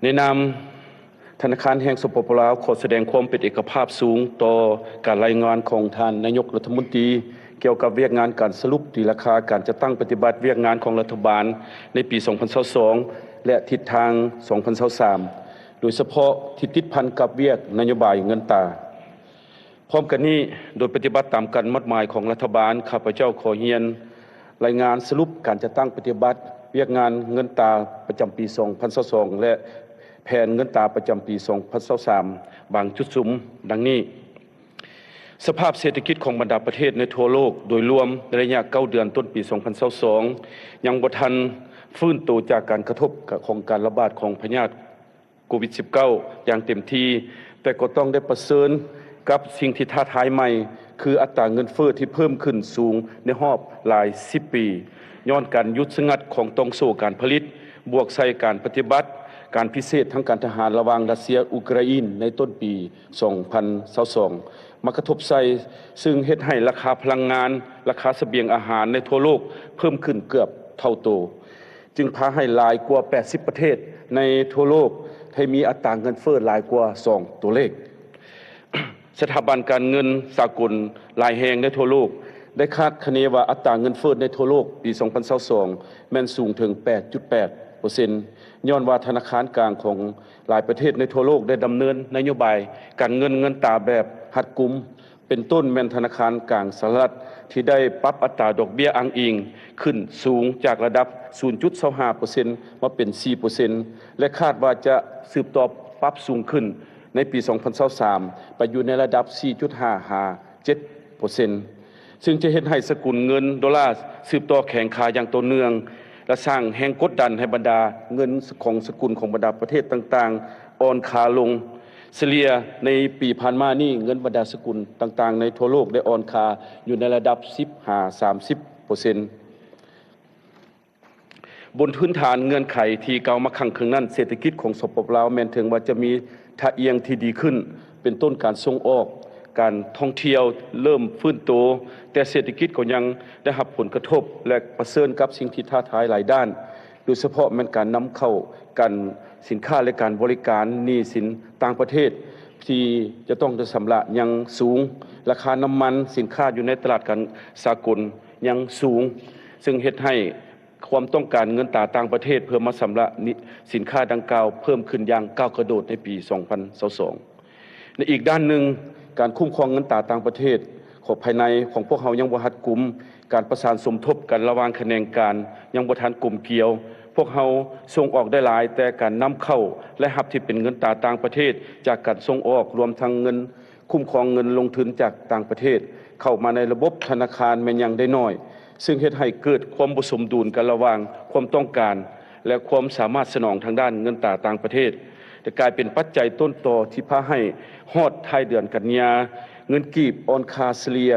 ໃນນາມທະນາຄານແຫ່ງ ສປປ ລາວ ຂໍສະແດງຄວາມເປັນເອກະພາບສູງຕໍ່ການລາຍງານຂອງທ່ານນາຍົກລັດຖະມົນຕີ ກ່ຽວກັບວຽກງານການສະຫຼຸບຕີລາຄາການຈັດຕັ້ງປະຕິບັດວຽກງານຂອງລັດຖະບານໃນປີສອງພັນຊາວສອງ ແລະ ທິດທາງສອງພັນຊາວສາມ ໂດຍສະເພາະທີ່ຕິດພັນກັບວຽກນະໂຍບາຍເງິນຕາ. ພ້ອມກັນນີ້, ໂດຍປະຕິບັດຕາມການມອບໝາຍຂອງລັດຖະບານ, ຂ້າພະເຈົ້າຂໍຮຽນລາຍງານສະຫຼຸບການຈັດຕັ້ງປະຕິບັດວຽກງານເງິນຕາປະຈຳປີສອງພັນຊາວສອງ ແລະ ແຜນເງິນຕາປະຈຳປີສອງພັນຊາວສາມ ບາງຈຸດສຸມ ດັ່ງນີ້. ສະພາບເສດຖະກິດຂອງບັນດາປະເທດໃນທົ່ວໂລກໂດຍລວມໃນໄລຍະເກົ້າເດືອນຕົ້ນປີສອງພັນຊາວສອງ ຍັງບໍ່ທັນຟື້ນໂຕຈາກການກະທົບຂອງການລະບາດຂອງພະຍາດ ໂຄວິດສິບເກົ້າ ຢ່າງເຕັມທີ່, ແຕ່ກໍຕ້ອງໄດ້ປະເຊີນກັບສິ່ງທີ່ທ້າທາຍໃໝ່, ຄືອັດຕາເງິນເຟີ້ທີ່ເພີ່ມຂຶ້ນສູງໃນຮອບຫຼາຍສິບປີ, ຍ້ອນການຢຸດສະງັດຂອງຕ່ອງໂສ້ການຜະລິດ, ບວກໃສ່ການປະຕິບັດການພິເສດທາງການທະຫານລະຫວ່າງຣັດເຊຍ-ອຸກຣາອີນໃນຕົ້ນປີສອງພັນຊາວສອງ ມາກະທົບໃສ່, ຊຶ່ງເຮັດໃຫ້ລາຄາພະລັງງານ, ລາຄາສະບຽງອາຫານໃນທົ່ວໂລກເພີ່ມຂຶ້ນເກືອບເທົ່າໂຕ. ຈຶ່ງພາໃຫ້ຫຼາຍກວ່າແປດສິບປະເທດໃນທົ່ວໂລກໄດ້ມີອັດຕາເງິນເຟີ້ຫຼາຍກວ່າສອງຕົວເລກ. ສະຖາບັນການເງິນສາກົນຫຼາຍແຫ່ງໃນທົ່ວໂລກໄດ້ຄາດຄະເນວ່າອັດຕາເງິນເຟີ້ໃນທົ່ວໂລກປີສອງພັນຊາວສອງ ແມ່ນສູງເຖິງແປດຈຸດແປດເປີເຊັນ ຍ້ອນວ່າທະນາຄານກາງຂອງຫຼາຍປະເທດໃນທົ່ວໂລກໄດ້ດຳເນີນນະໂຍບາຍການເງິນເງິນຕາແບບຮັດກຸມ. ເປັນຕົ້ນແມ່ນທະນາຄານກາງສະຫະລັດ ທີ່ໄດ້ປັບອັດຕາດອກເບ້ຍອ້າງອີງຂຶ້ນສູງຈາກລະດັບສູນຈຸດຊາວຫ້າເປີເຊັນ ມາເປັນສີ່ເປີເຊັນ ແລະ ຄາດວ່າຈະສືບຕໍ່ປັບສູງຂຶ້ນໃນປີສອງພັນຊາວສາມ ໄປຢູ່ໃນລະດັບສີ່ຈຸດຫ້າຫາເຈັດເປີເຊັນ ຊຶ່ງຈະເຮັດໃຫ້ສະກຸນເງິນໂດລາສືບຕໍ່ແຂງຄ່າຢ່າງຕໍ່ເນື່ອງ ແລະ ສ້າງແຮງກົດດັນໃຫ້ບັນດາເງິນຂອງສະກຸນຂອງບັນດາປະເທດຕ່າງໆອ່ອນຄ່າລົງ. ສະເລ່ຍໃນປີຜ່ານມານີ້ ເງິນບັນດາສະກຸນຕ່າງໆໃນທົ່ວໂລກໄດ້ອ່ອນຄ່າຢູ່ໃນລະດັບສິບຫາສາມສິບເປີເຊັນ. ບົນພື້ນຖານເງື່ອນໄຂທີ່ກ່າວມາຂ້າງເທິງນັ້ນ, ເສດຖະກິດຂອງ ສປປ ລາວ ແມ່ນເຖິງວ່າຈະມີທ່າອ່ຽງທີ່ດີຂຶ້ນ, ເປັນຕົ້ນການສົ່ງອອກ, ການທ່ອງທ່ຽວເລີ່ມຟື້ນໂຕ, ແຕ່ເສດຖະກິດກໍຍັງໄດ້ຮັບຜົນກະທົບ ແລະ ປະເຊີນກັບສິ່ງທີ່ທ້າທາຍຫຼາຍດ້ານ. ໂດຍສະເພາະແມ່ນການນຳເຂົ້າ ການສິນຄ້າ ແລະ ການບໍລິການ, ໜີ້ສິນຕ່າງປະເທດທີ່ຈະຕ້ອງໄດ້ຊຳລະຍັງສູງ, ລາຄານ້ຳມັນ, ສິນຄ້າຢູ່ໃນຕະຫຼາດການສາກົນຍັງສູງ, ຊຶ່ງເຮັດໃຫ້ຄວາມຕ້ອງການເງິນຕາຕ່າງປະເທດເພື່ອມາຊຳລະໜີ້ສິນຄ້າດັ່ງກ່າວເພີ່ມຂຶ້ນຢ່າງກ້າວກະໂດດໃນປີສອງພັນຊາວສອງ. ໃນອີກດ້ານໜຶ່ງ, ການຄຸ້ມຄອງເງິນຕາຕ່າງປະເທດຂອງພາຍໃນຂອງພວກເຮົາຍັງບໍ່ຮັດກຸມ, ການປະສານສົມທົບກັນລະຫວ່າງຂະແໜງການຍັງບໍ່ທັນກົມກຽວ. ພວກເຮົາສົ່ງອອກໄດ້ຫຼາຍ, ແຕ່ການນຳເຂົ້າ ແລະ ຮັບທີ່ເປັນເງິນຕາຕ່າງປະເທດຈາກການສົ່ງອອກ, ລວມທັງເງິນຄຸ້ມຄອງເງິນລົງທຶນຈາກຕ່າງປະເທດ ເຂົ້າມາໃນລະບົບທະນາຄານແມ່ນຍັງໄດ້ໜ້ອຍ, ຊຶ່ງເຮັດໃຫ້ເກີດຄວາມບໍ່ສົມດຸນກັນລະຫວ່າງຄວາມຕ້ອງການ ແລະ ຄວາມສາມາດສະໜອງທາງດ້ານເງິນຕາຕ່າງປະເທດ ຈະກາຍເປັນປັດໄຈຕົ້ນຕໍທີ່ພາໃຫ້ຮອດທ້າຍເດືອນກັນຍາ, ເງິນກີບອ່ອນຄ່າສະເລ່ຍ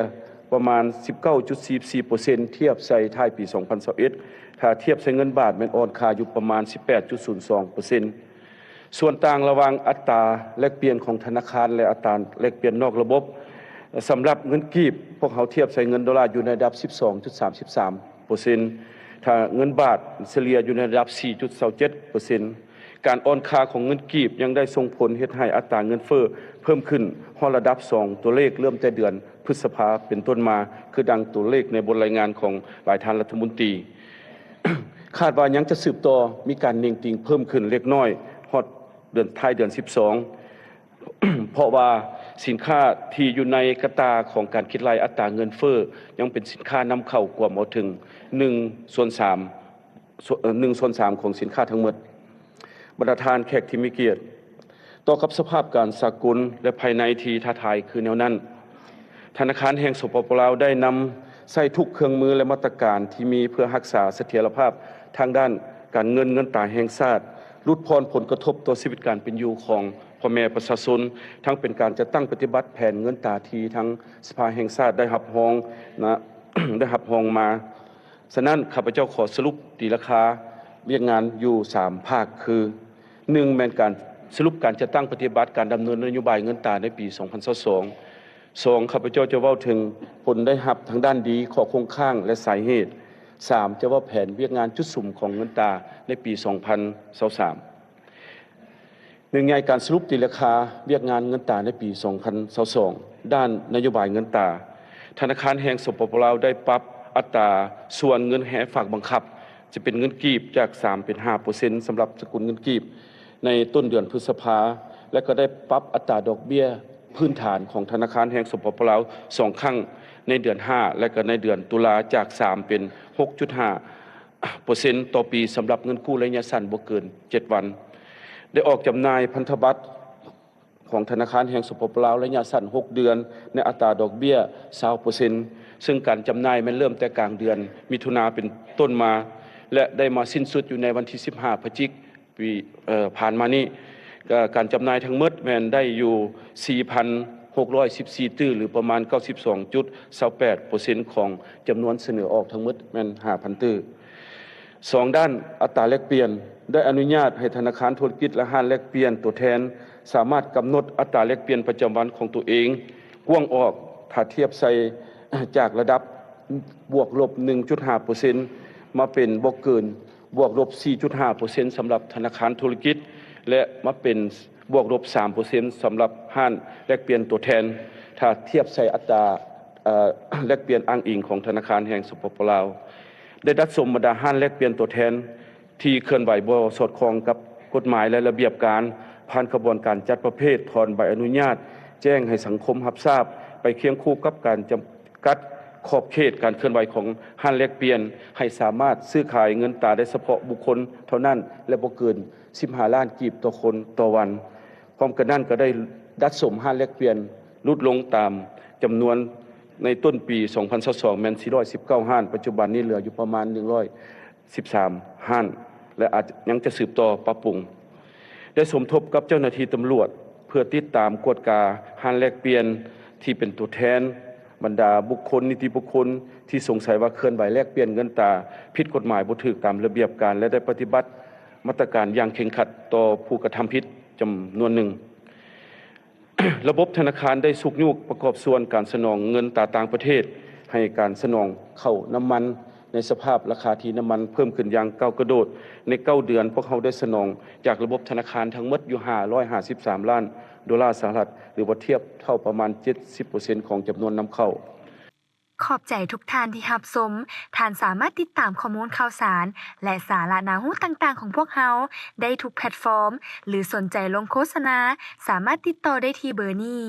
ປະມານສິບເກົ້າຈຸດສີ່ສີ່ເປີເຊັນ ທຽບໃສ່ທ້າຍປີສອງພັນຊາວເອັດ, ຖ້າທຽບໃສ່ເງິນບາດແມ່ນອ່ອນຄ່າຢູ່ປະມານສິບແປດຈຸດສູນສອງເປີເຊັນ. ສ່ວນຕ່າງລະຫວ່າງອັດຕາແລກປ່ຽນຂອງທະນາຄານ ແລະ ອັດຕາແລກປ່ຽນນອກລະບົບ, ສຳລັບເງິນກີບ, ພວກເຮົາທຽບໃສ່ເງິນໂດລາຢູ່ໃນລະດັບສິບສອງຈຸດສາມສິບສາມເປີເຊັນ, ຖ້າເງິນບາດສະເລ່ຍຢູ່ໃນລະດັບສີ່ຈຸດຊາວເຈັດເປີເຊັນ. ການອ່ອນຄ່າຂອງເງິນກີບຍັງໄດ້ສົ່ງຜົນເຮັດໃຫ້ອັດຕາເງິນເຟີ້ເພີ່ມຂຶ້ນຮອດລະດັບສອງຕົວເລກເລີ່ມແຕ່ເດືອນພຶດສະພາເປັນຕົ້ນມາ, ຄືດັ່ງຕົວເລກໃນບົດລາຍງານຂອງຫຼາຍທ່ານລັດຖະມົນຕີ. ຄາດວ່າຍັງຈະສືບຕໍ່ມີການເໜັງຕີງເພີ່ມຂຶ້ນເລັກນ້ອຍຮອດເດືອນ ທ້າຍເດືອນສິບສອງ ເພາະວ່າສິນຄ້າທີ່ຢູ່ໃນກະຕ່າຂອງການຄິດໄລ່ອັດຕາເງິນເຟີ້ ຍັງເປັນສິນຄ້ານຳເຂົ້າກວມເອົາເຖິງໜຶ່ງສ່ວນສາມ ສ່ວນ ເອີ່ ໜຶ່ງສ່ວນສາມຂອງສິນຄ້າທັງໝົດ. ບັນດາທ່ານແຂກທີ່ມີກຽດ, ຕໍ່ກັບສະພາບການສາກົນ ແລະ ພາຍໃນທີ່ທ້າທາຍຄືແນວນັ້ນ, ທະນາຄານແຫ່ງ ສປປ ລາວ ໄດ້ນຳໃຊ້ທຸກເຄື່ອງມື ແລະ ມາດຕະການທີ່ມີເພື່ອຮັກສາສະຖຽນລະພາບທາງດ້ານການເງິນເງິນຕາແຫ່ງຊາດ, ຫຼຸດຜ່ອນຜົນກະທົບຕໍ່ຊີວິດການເປັນຢູ່ຂອງພໍ່ແມ່ປະຊາຊົນ, ທັງເປັນການຈັດຕັ້ງປະຕິບັດແຜນເງິນຕາທີ່ທາງສະພາແຫ່ງຊາດໄດ້ຮັບຮອງນະ ໄດ້ຮັບຮອງມາ. ສະນັ້ນ, ຂ້າພະເຈົ້າຂໍສະຫຼຸບຕີລາຄາວຽກງານຢູ່ສາມພາກ ຄື ໜຶ່ງ ແມ່ນການສະຫຼຸບການຈັດຕັ້ງປະຕິບັດການດຳເນີນນະໂຍບາຍເງິນຕາໃນປີສອງພັນຊາວສອງ. ສອງ ຂ້າພະເຈົ້າຈະເວົ້າເຖິງຜົນໄດ້ຮັບທາງດ້ານດີ, ຂໍ້ຄົງຄ້າງ ແລະ ສາເຫດ. ສາມ ຈະເວົ້າແຜນວຽກງານຈຸດສຸມຂອງເງິນຕາໃນປີສອງພັນຊາວສາມ. ໜຶ່ງໃນການສະຫຼຸບຕີລາຄາວຽກງານເງິນຕາໃນປີສອງພັນຊາວສອງ ດ້ານນະໂຍບາຍເງິນຕາ, ທະນາຄານແຫ່ງ ສປປ ລາວ ໄດ້ປັບອັດຕາສ່ວນເງິນແຮງຝາກບັງຄັບ ຈະເປັນເງິນກີບ ຈາກສາມເປັນຫ້າເປີເຊັນ ສຳລັບສະກຸນເງິນກີບ ໃນຕົ້ນເດືອນພຶດສະພາ ແລະ ກໍໄດ້ປັບອັດຕາດອກເບ້ຍພື້ນຖານຂອງທະນາຄານແຫ່ງ ສປປ ລາວ ສອງຄັ້ງ ໃນເດືອນຫ້າ ແລະ ກໍໃນເດືອນຕຸລາ ຈາກສາມເປັນຫົກຈຸດຫ້າເປີເຊັນຕໍ່ປີ ສຳລັບເງິນກູ້ໄລຍະສັ້ນບໍ່ເກີນເຈັດວັນ. ໄດ້ອອກຈຳໜ່າຍພັນທະບັດຂອງທະນາຄານແຫ່ງ ສປປ ລາວ ໄລຍະສັ້ນຫົກເດືອນ ໃນອັດຕາດອກເບ້ຍຊາວເປີເຊັນ ເຊິ່ງການຈຳໜ່າຍແມ່ນເລີ່ມແຕ່ກາງເດືອນມິຖຸນາເປັນຕົ້ນມາ ແລະ ໄດ້ມາສິ້ນສຸດຢູ່ໃນວັນທີສິບຫ້າ ພະຈິກ ປີ ເອີ ຜ່ານມານີ້ ກະ ການຈຳໜ່າຍທັງໝົດແມ່ນໄດ້ຢູ່ສີ່ພັນຫົກຮ້ອຍສິບສີ່ຕື້ ຫຼື ປະມານເກົ້າສິບສອງຈຸດຊາວແປດເປີເຊັນຂອງຈຳນວນສະເໜີອອກທັງໝົດແມ່ນຫ້າພັນຕື້. ສອງ ດ້ານອັດຕາແລກປ່ຽນ ໄດ້ອະນຸຍາດໃຫ້ທະນາຄານທຸລະກິດ ແລະ ຮ້ານແລກປ່ຽນຕົວແທນ ສາມາດກຳນົດອັດຕາແລກປ່ຽນປະຈຳວັນຂອງຕົວເອງກວ້າງອອກ ຖ້າທຽບໃສ່ຈາກລະດັບບວກລົບໜຶ່ງຈຸດຫ້າເປີເຊັນ ມາເປັນບໍ່ເກີນ ບວກລົບສີ່ຈຸດຫ້າເປີເຊັນ ສຳລັບທະນາຄານທຸລະກິດ ແລະ ມາເປັນບວກລົບສາມເປີເຊັນ ສຳລັບຮ້ານແລກປ່ຽນຕົວແທນ ຖ້າທຽບໃສ່ອັດຕາ ເອີ ແລກປ່ຽນອ້າງອີງຂອງທະນາຄານແຫ່ງ ສປປ ລາວ. ໄດ້ດັດສົມບັນດາຮ້ານແລກປ່ຽນຕົວແທນ ທີ່ເຄື່ອນໄຫວບໍ່ສອດຄ່ອງກັບກົດໝາຍ ແລະ ລະບຽບການ ຜ່ານຂະບວນການຈັດປະເພດ ຖອນໃບອະນຸຍາດ ແຈ້ງໃຫ້ສັງຄົມຮັບຊາບ ໄປຄຽງຄູ່ກັບການຈຳກັດຂອບເຂດການເຄື່ອນໄຫວຂອງຮ້ານແລກປ່ຽນ ໃຫ້ສາມາດຊື້ຂາຍເງິນຕາໄດ້ສະເພາະບຸກຄົນເທົ່ານັ້ນ ແລະ ບໍ່ເກີນສິບຫ້າລ້ານກີບຕໍ່ຄົນຕໍ່ວັນ. ພ້ອມກັນນັ້ນກໍໄດ້ດັດສົມຮ້ານແລກປ່ຽນຫຼຸດລົງຕາມຈຳນວນໃນຕົ້ນປີສອງພັນຊາວສອງ ແມ່ນສີ່ຮ້ອຍສິບເກົ້າຮ້ານ, ປັດຈຸບັນນີ້ເຫຼືອຢູ່ປະມານໜຶ່ງຮ້ອຍສິບສາມຮ້ານ ແລະ ອາດຍັງຈະສືບຕໍ່ປັບປຸງ. ໄດ້ສົມທົບກັບເຈົ້າໜ້າທີ່ຕຳຫຼວດ ເພື່ອຕິດຕາມກວດກາຮ້ານແລກປ່ຽນທີ່ເປັນຕົວແທນ ບັນດາບຸກຄົນ, ນິຕິບຸກຄົນທີ່ສົງໄສວ່າເຄື່ອນໄຫວແລກປ່ຽນເງິນຕາຜິດກົດໝາຍບໍ່ຖືກຕາມລະບຽບການ ແລະ ໄດ້ປະຕິບັດມາດຕະການຢ່າງເຄັ່ງຄັດຕໍ່ຜູ້ກະທຳຜິດຈຳນວນໜຶ່ງ. ລະບົບທະນາຄານໄດ້ຊຸກຍູ້ປະກອບສ່ວນການສະໜອງເງິນຕາຕ່າງປະເທດ ໃຫ້ການສະໜອງເຂົ້ານ້ຳມັນ ໃນສະພາບລາຄາທີ່ນ້ຳມັນເພີ່ມຂຶ້ນຢ່າງກ້າວກະໂດດ. ໃນເກົ້າເດືອນ ພວກເຮົາໄດ້ສະໜອງຈາກລະບົບທະນາຄານທັງໝົດຢູ່ຫ້າຮ້ອຍຫ້າສິບສາມລ້ານໂດລາສະຫະລັດ ຫຼືວ່າທຽບເທົ່າປະມານເຈັດສິບເປີເຊັນຂອງຈຳນວນນຳເຂົ້າ. ຂອບໃຈທຸກທ່ານທີ່ຮັບຊົມ. ທ່ານສາມາດຕິດຕາມຂໍ້ມູນຂ່າວສານ ແລະ ສາລະໜ້າຮູ້ຕ່າງໆຂອງພວກເຮົາໄດ້ທຸກແພລດຟອມ ຫຼື ສົນໃຈລົງໂຄສະນາ ສາມາດຕິດຕໍ່ໄດ້ທີ່ເບີນີ້.